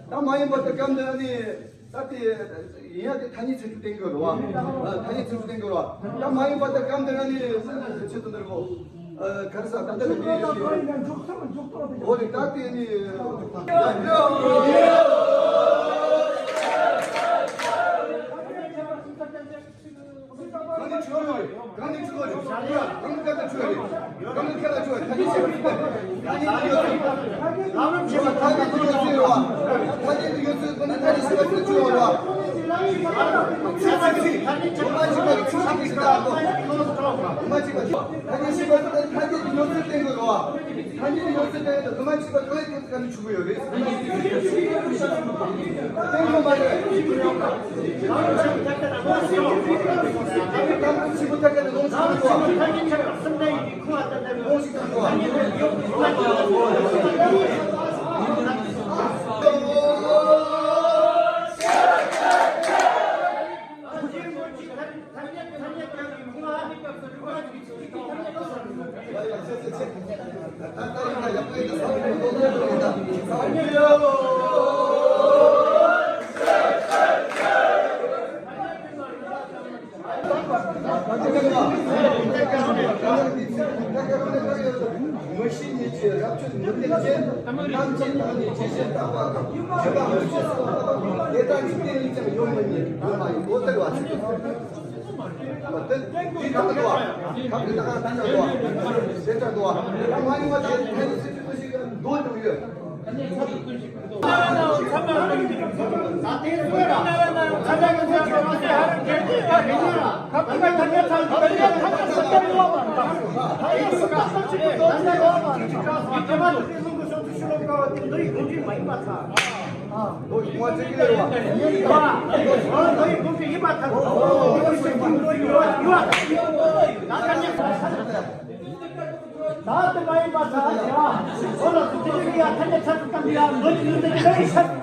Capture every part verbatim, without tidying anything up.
ད་མ་ཡིན་པ་དེ་སྐབས་འདི་ནི། ད་དེ་ཡིན་ཡ་དེ་ཐ་སྙད་ཚིག་གྲུབ་བསྟན་དགོས་རེད་བ། ཐ་སྙད་ཚིག་གྲུབ་བསྟན་དགོས་རེད་བ། ད་མ་ཡིན་པ་དེ་སྐབས་འདི་ནི་ཆེད་དུ་འདིར་གོ། ག་རེ་ཟ་ད་ལྟ་ལ་འདི་ཡོད་ཞིག་འོ་རེད་ད་དེ་ནི། གང་ནས་བྲོས་རེད། གང་ནས་བྲོས་རེད། གང་ག་ལ་བྲོས་རེད། གང་ག་ལ་བྲོས་རེད། ཐ་སྙད་ཤེས་པ་ཐ་སྙད་ཡོད་ཚུལ། ཐ་སྙད་ཡོད་ཚུལ་ཐ་སྙད་ཡོད་ཚུལ་ཐ་སྙད་ཤེས་པ་ཐ་སྙད་ཡོད་ཚུལ། ཚིག་ཚིག་ཚིག་ཐ་སྙད་ཤེས་པ་ཐ་སྙད་ཡོད་ཚུལ་བསྟན་དགོས་རེད། ཐ་སྙད་ཡོད་ཚུལ་བསྟན་དགོས་རེད། ཐ་སྙད་ཡོད་ཚུལ་བསྟན་དགོས་རེད། ཐ་སྙད་ཤེས་པ་ཐ་སྙད་ཡོད་ཚུལ་བཀའ་འདྲི་ཞུ་གི་ཡོད་རེད། མི་ཤེས་ཉིད་ཀྱི་རབ་ཆོད་མི་ལྡན་ཅན། རྣམ་མཁྱེན་དང་ནི་ཇི་བཞིན་བརྟག་པ་དང་། སྒྱུ་མ་མི་ཤེས་སོགས་དེ་དག་ཉིད་ཀྱང་ཡོད་མི་ཉན། ཡོད་མ་ཡིན་གོ་ལྟར་བ་ཞིག་མ་དེ་དེ་ལྟར་དུ་བ། ཁམས་ཀྱི་ད་ག་ད་ལྟར་དུ་བ། དེ་ལྟར་དུ་བ། ད་མ་ཡིན་པ་དེ་ཐ་སྙད་ཚིག་གྲུབ་ཞིག་མདོ་དང་ཡོད། ད་དེ་མ་ཡིན་པ་ཚ་བ་བྱ་བ། འོ་ལ་སུ་དེ་རིགས་ཡ་ཐ་སྙད་ཚ་དུ་བཏང་གི་ཡ་མདོ་ཅི་ཡོད་དེ་ལས་ཤ།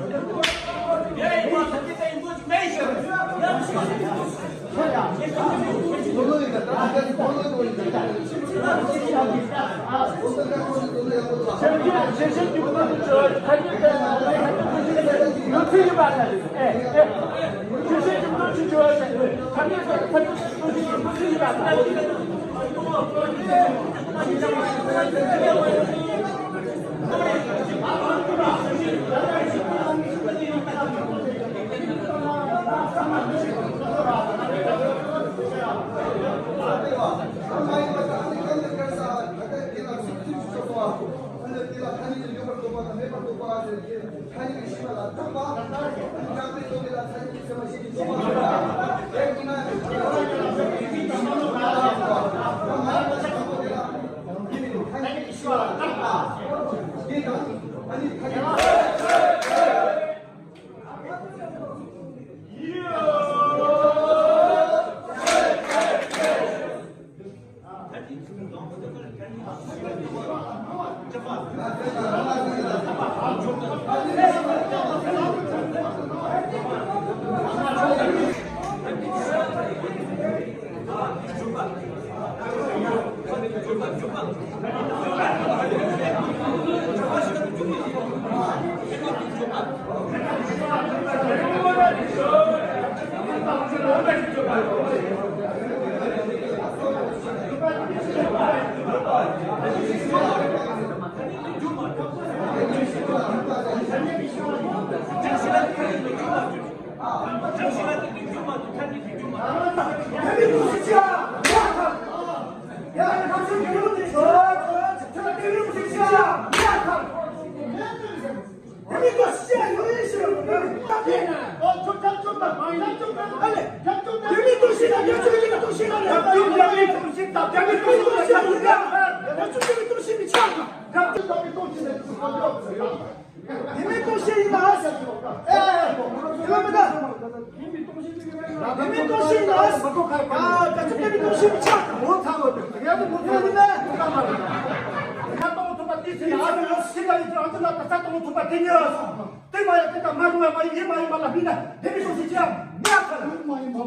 དེ་མ་ཡང་དེ་ལྟར་མ་རུང་བ་མ་ཡིན། ཡིན་མ་ཡིན་པ་ལ་དམིགས་ནས་དེ་མི་སོང་ཞིག་ཅི་ཡང་མེད་པར། ཡུལ་མ་ཡིན་པ།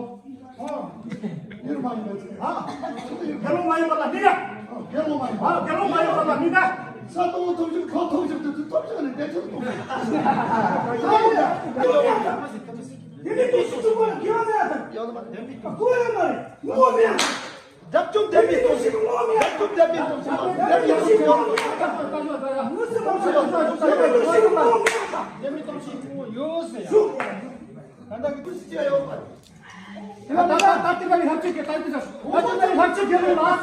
ཨ། ཡུལ་མ་ཡིན་པ་ཅི། ཨ། དགེ་སློང་མ་ཡིན་པ་ལ་དམིགས་ན། དགེ་སློང་མ་ཡིན་པ། ཨ། དགེ་སློང་མ་ཡིན་པ་ལ་དམིགས་ན། ས་དང་པོ་ཐོབ་ཕྱིར་ཁོ་ཐོབ་ཕྱིར་དུ་ཐོབ་ཕྱིར་ནི་འདྲེ་ཕྱིར་ཐོབ། དེ་ནི་དེ་ཤི་ཚུགས་པ་ལ་དགེ་བ་ན་ཡང་དང་། ཡོད་མ་རེད། ངོ་མ་ཡང་། དགྲ་བཅོམ་ལྡན་མའི་སྟོབས་ཤིག་ངོ་མ་ཡང་། དགྲ་བཅོམ་ལྡན་མའི་སྟོབས་ཤིག་ངོ་མ་ཡང་། དགྲ་བཅོམ་ལྡན་མའི་སྟོབས་ཤིག་ངོ་མ་ཡང་། ལྡན་མའི་སྟོབས་ཤིག་ངོ་མ་ཡང་། ཡོད་ཟེར། ད་ལྟ་གི་དུས་སུ་ཅི་ཡོད་པ། ད་ད་ད་ད་ལྟ་གི་ལྷག་བཅས་ཀྱི་ད་ལྟ་ད་ལྟ་གི་ལྷག་བཅས་རྒྱལ་ལོ་ལ།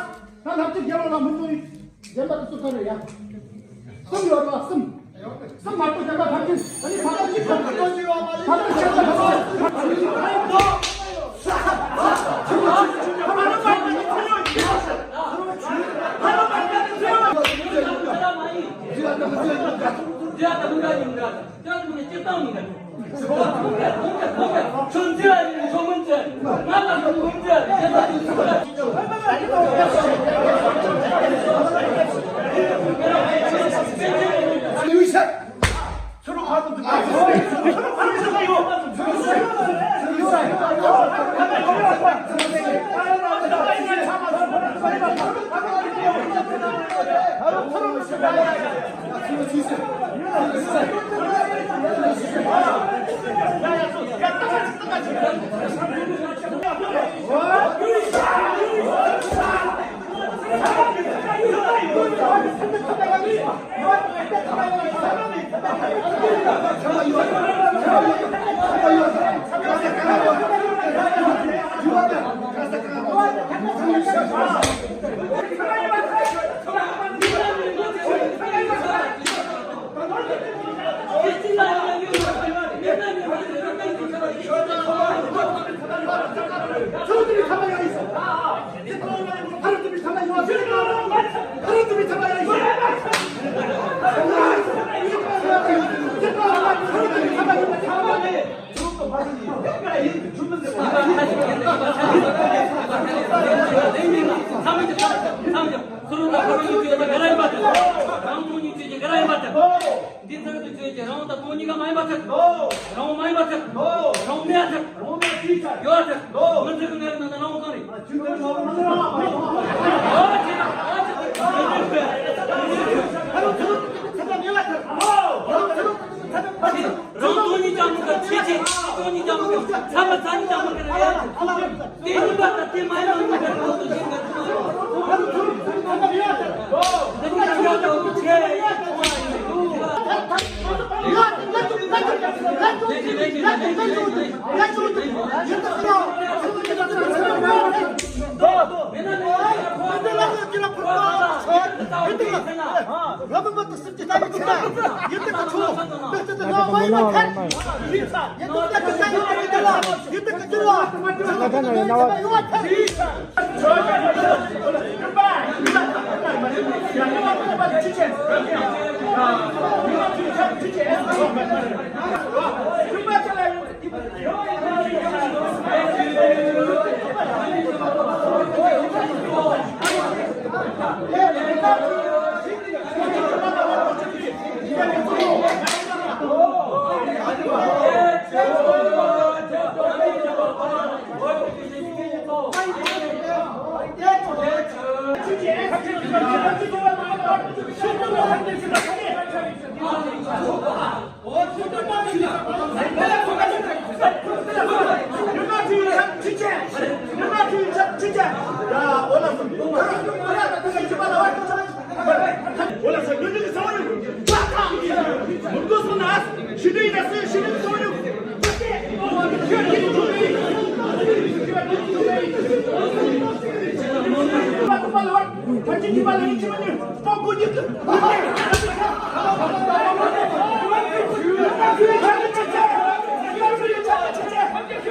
ད་ལྷག་བཅས་རྒྱལ་ལོ་ལ་མི་འགྲོ་ཡི། རྒྱན་པ་དེ་ཚོ་ག་རེ་ཡ། གསུམ་ཡོད་རེད་བ། གསུམ། གསུམ་མ་གཏོགས་རྒྱན་པ་ཕལ་ཆེར་ཨ་ནི་ཕལ་ཆེར་གཅིག་ཐོབ་ཀྱི། ཕལ་ཆེར་གཅིག་ཐོབ་ཀྱི། འདི་ཚང་གི་ཆོས་ཀྱི་རང་དང་གང་ཉིད་ཀ་མ་ཡིན་པ་ཐལ། རང་དང་གང་ཉིད་ཀ་མ་ཡིན་པ་ཐལ། རང་མ་ཡིན་པ་ཐལ། རང་མེད་ཐལ། ཡོད་ཐལ། མི་ཚེ་གི་ངའི་ནང་དུ་རང་གང་རེད། རང་དོན་གཉིས་ཀྱང་མི་དགར། ཆོས་ཅན། དོན་གཉིས་ཀྱང་མི་དགར། ཚད་མ་ཚད་གཉིས་ཀྱང་མི་དགར་བའི་ཡ། དེ་གཉིས་པ་དང་དེ་མ་ཡིན་པ་གཉིས་ཀ་གང་དུ་ཞིག་འདུག། འདི་ནི་ཡ་དང་ཆེ།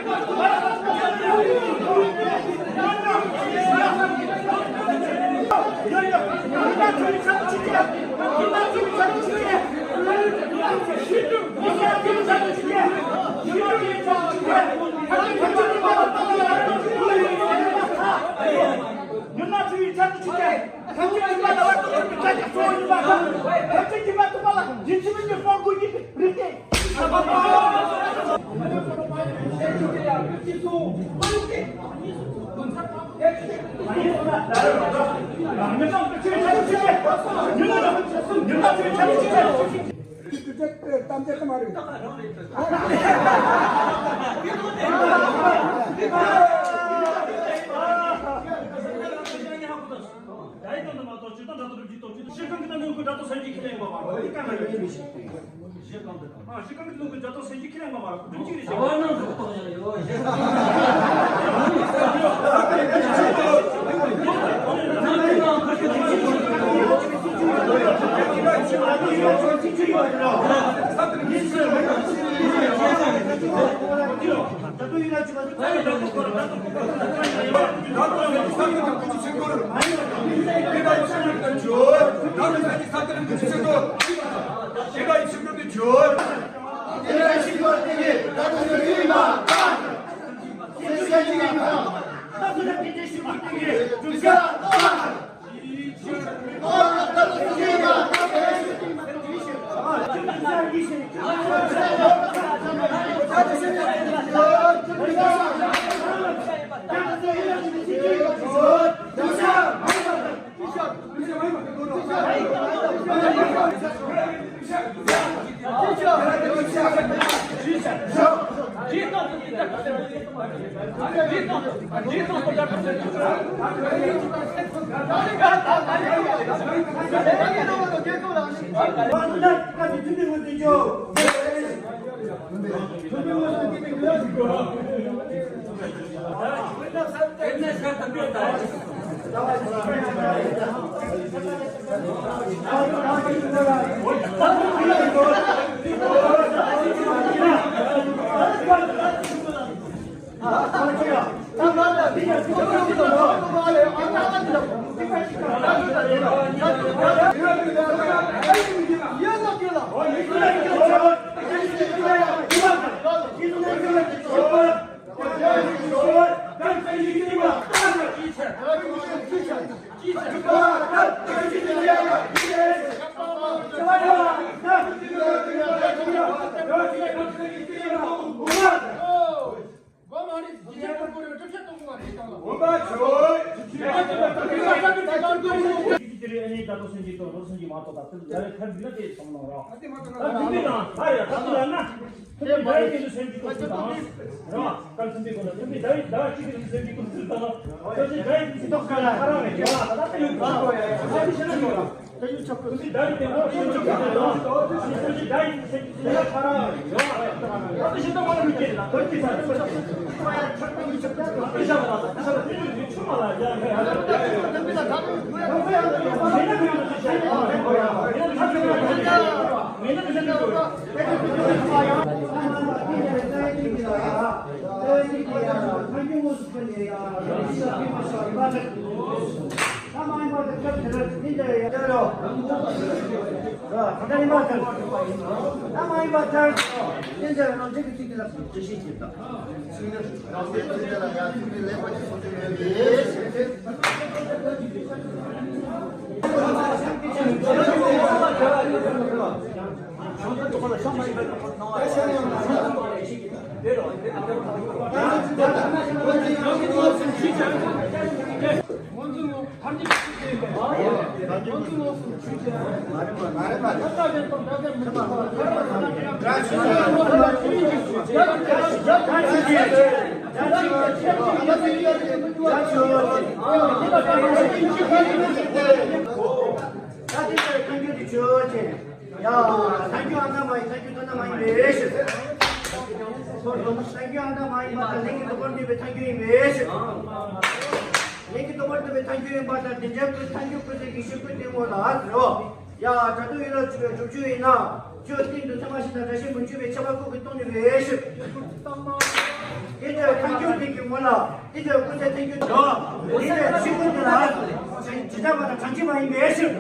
ཡ། ཐང་ཀྱུ་ཨ་མདའ་མ་ཡིན། ཐང་ཀྱུ་ཨ་མདའ་མ་ཡིན་པའི་ཕྱིར། ཐང་ཀྱུ་ཨ་མདའ་མ་ཡིན་པ་དང་ལྷན་གྱིས་ཐོག་མར་འདུས་པའི་ཐང་ཀྱུ་ཡིན་པའི་ཕྱིར། ལྷན་གྱིས་ཐོག་མར་འདུས་པའི་ཐང་ཀྱུ་ཡིན་པ་དང་། དེ་འཇམ་དུ་ཐང་ཀྱུ་ཀུན་གཟིགས་ཀྱི་ཤུགས་ཀུན་ལྡན་ངོ་ལ་ཟེར་རོ། ཡ། ད་དུང་ཡིད་ལ་བྱུང་བའི་སྒྲུབ་བརྒྱུད་ཡིན་ན། ཁྱོད་སྟེང་དུ་ཚད་མ་བཞི་དང་བཀྲ་ཤིས་མུན་ཆད་པའི་ཆད་པ་ཀུན་གྱིས་སྟོང་ནུས་པའི་ཕྱིར། དེ་ལྟར་ཐང་ཀྱུ་དེ་གི་ངོ་ལ། དེ་ལྟར་ཀུན་གཟིགས་ཐང་ཀྱུ་དེ། དེ་ལྟར་ཤུགས་ཀུན་ལྡན་ལ། ཇི་ལྟ་བ་དང་གྲངས་ཅན་མ་ཡིན་པའི་ཕྱིར།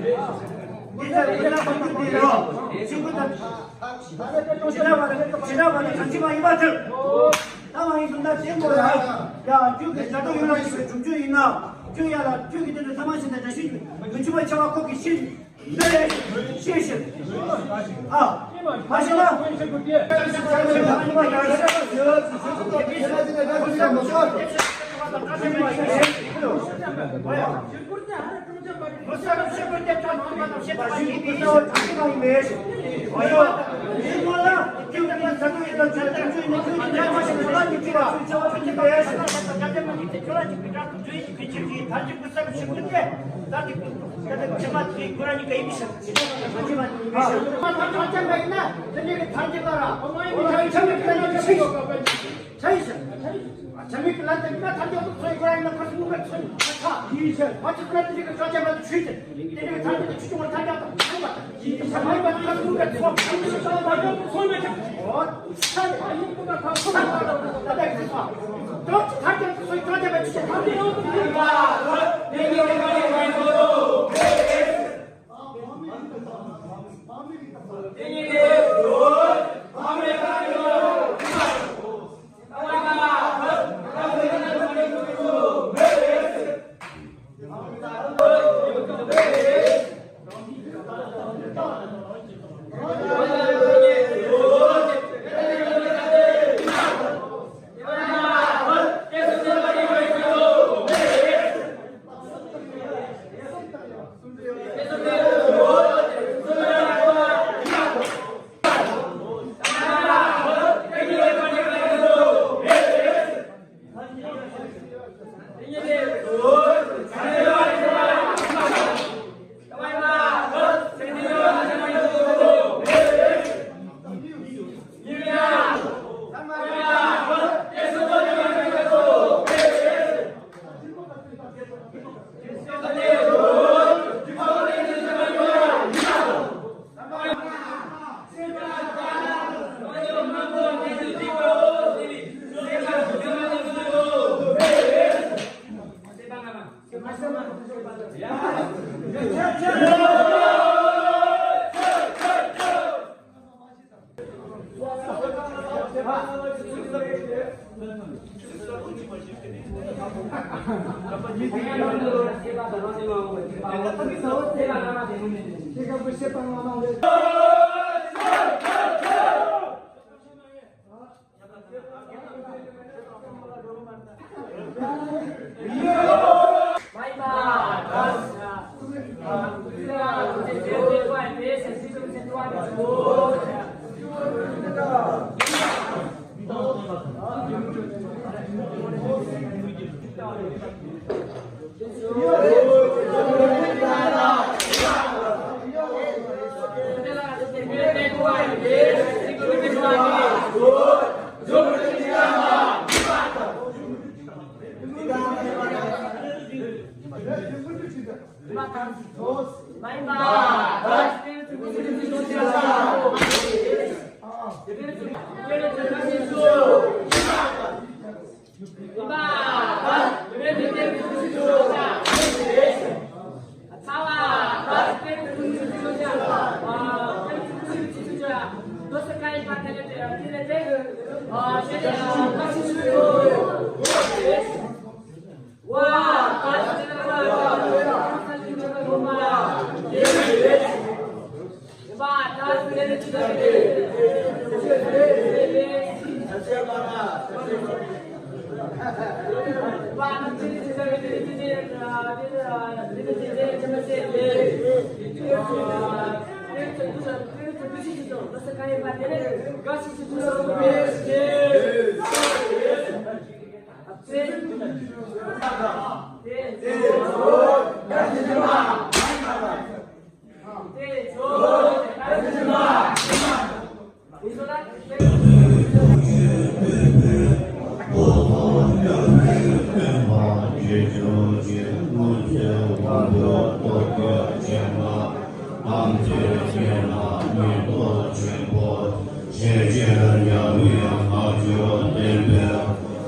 དེ་ལྟར་ཀུན་གཟིགས་ཐང་ཀྱུ་དེ་ལ། ཤུགས་ཀུན་དང་། ཇི་ལྟ་བ་དང་ཇི་ལྟ་བ་དང་གྲངས་ཅན་མ་ཡིན་པའི་ཕྱིར། ད་མ་ཡིན་གསུངས་ན་དེ་མོ་ལ། ཡ། རྒྱུད་ཀྱི་སྒྲ་དོན་ཡོད་ལ་ཞུགས་པའི་སྒྲུབ་བརྒྱུད་ཡིན་ན། ཁྱོད་ཡ་ལ་ཁྱོད་ཀྱི་དེ་འདྲ་ཐ་མ་ཤི་ན་དྲ་ཤི་རྒྱུ་ཆུ་མ་ཆ་བ་ཁོག་གི་ཤི་འདི་ཤི་ཤི་ཨ་མ་ཤི་ན།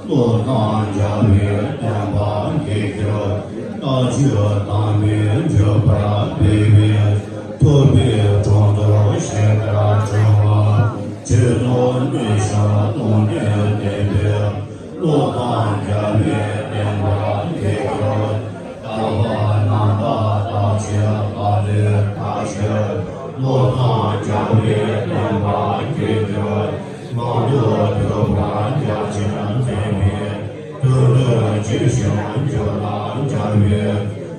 བློ་བཟང་རྒྱལ་བའི་བསྟན་པ་རྒྱས་གྱུར། ལྟ་སྤྱོད་དམ་པས་འགྱུར་བར་འབད་པའི་ཐུབ་པའི་གྲོང་དུ་གཤེགས་པར་འགྲོ་བ། ཆོས་ཐོག་གནས་བཞུགས་སྟོང་ཐུན་བསྟན་པའི་བློ་བཟང་རྒྱལ་བའི་བསྟན་པ་རྒྱས་གྱུར། མཛད་པའི་དོན་དུ་ཇི་བཞིན་འགྱུར་ལ་སྦྱར་བའི་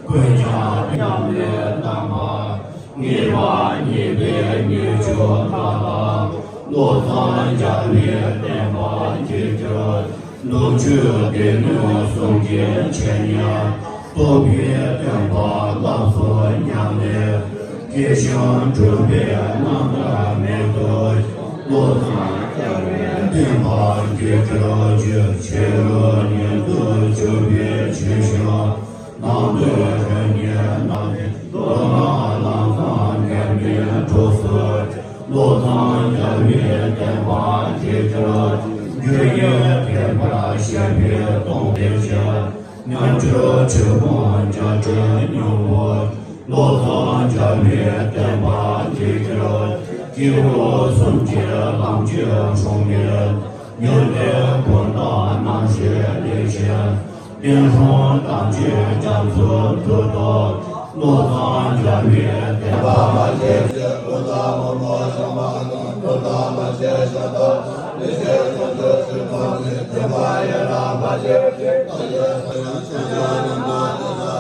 ཀུན་ཀྱང་མཉམ་ལས་དམ་པ། ངེས་པ་རྙེད་པའི་ཉེས་སྤྱོད་མཐའ་དག་བློ་བཟང་རྒྱལ་བའི་བསྟན་པ་རྒྱས་གྱུར། ནུབ་ཕྱོགས་སྡེ་སྣོད་གསུམ་གྱི་འཆད་ཉན་རྟོགས་པའི་སྟོན་པ་ལགས་སོ་སྙམ་ནས། དགྱེས་ཤིང་སྤྲུལ་པའི་རྣམ་ཐར་མེད་དུ་བློ་བཟང་རྒྱལ་བའི་བསྟན་པ་རྒྱས་གྱུར་ཅིག། ཕྱི་རོལ་ཉིད་དུ་གྱུར་པའི་ཆོས་བཞིན། ནང་དུ་རིམ་གཉིས་ནང་ནས་མདོར་ན་ལམ་བཟང་མཁན་པོའི་གྲོགས་སུ། བློ་བཟང་རྒྱལ་བའི་བསྟན་པ་རྒྱས་གྱུར། རྒྱུད་ཡོད་ཐེག་པར་བཤད་པའི་སྟོང་པའི་ཆོས། ཉམས་ཆོས་ཆོས་སྤོང་རྒྱ་ཆེར་མྱོང་བ། བློ་བཟང་རྒྱལ་བའི་བསྟན་པ་རྒྱས་གྱུར། སྐྱེས་བུ་གསུམ་གྱི་ལམ་གྱི་འཁྲུངས་མིར། ཉན་ཐོས་ཀུན་བདག་རྣམ་བཞི་ལས་བྱེད། བསྟན་སྲུང་དམ་ཅན་རྒྱ་མཚོའི་མཐུ་སྟོབས། བློ་བཟང་རྒྱལ་བའི་བསྟན་པ་རྒྱས་ཀྱི་ཀུན་བདག་མང་པོ་བྱུང་བ་དང་། ཀུན་བདག་མ་བྱས་ཤ་སྟག་ལས་བྱེད་སོ་སོའི་ཚུལ་དང་ནི། བསྟན་པ་ཡི་རང་མ་བྱས་ཀྱི་ཐ་སྙད་སོ་ཡང་ཆོས་ཀྱང་རྣམ་དག་ཏུ་ས།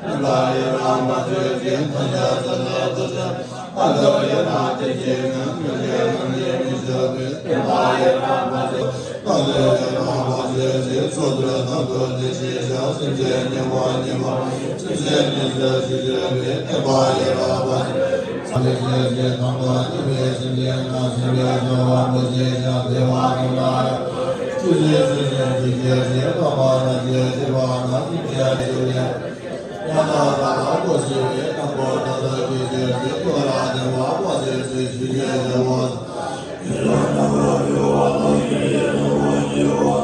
བསྟན་པ་ཡི་རང་མ་བྱས་ཀྱི་ཐ་སྙད་སོ་སོའི་ཚུལ་དང་། ཨ་ལོ་ཡི་རང་དེ་བཞིན་ནོ། མི་ལས་རང་ལས་མི་བྱེད་པའི། བསྟན་པ་ཡི་རང་མ་བྱས། ཨ་ལོ་ཡི་རང་མ་བྱས་ཀྱི་ཚོགས་དྲུག་དང་པོ་དེ་བཞིན་ཤ། སེམས་ཅན་སྙིང་པོ་སྙིང་པོ་སེམས་ཅན་གཉིས་སུ་ཞི་བྱེད་པའི། བསྟན་པ་ཡི་རང་མ་བྱས། ཚངས་པའི་སེམས་ཅན་དང་པོ་དེ་བས་སེམས་ཅན་རྣམས་སེམས་པའི་སྦྱོར་བ་པོ་ཞེས་བྱ། བདེ་བ་དང་ལ་ཡང་ཆོས་ཀྱི་སེམས་ཅན་ཞི་བྱེད་ཅིང་། སྟོང་པ་རྣམ་མཁྱེན་ཞི་བ་དང་། སེམས་ཅན་ཞི་བའི། ཡང་དག་ལྟ་བ་པོ་ཞི་བའི། དང་པོ་རྣམ་དག་ཞི་བྱེད་ཅིང་། སྐྱོ་བ་བདེ་བ་པོ་ཞི་བྱེད་ཅིང་། ཞི་བྱེད་ཞི་བ་དང་། ཡུལ་ལ་སྣང་བ་གཡོ་བ་དང་། ཡུལ་ལས་སྣང་བ་སྐྱེ་བ་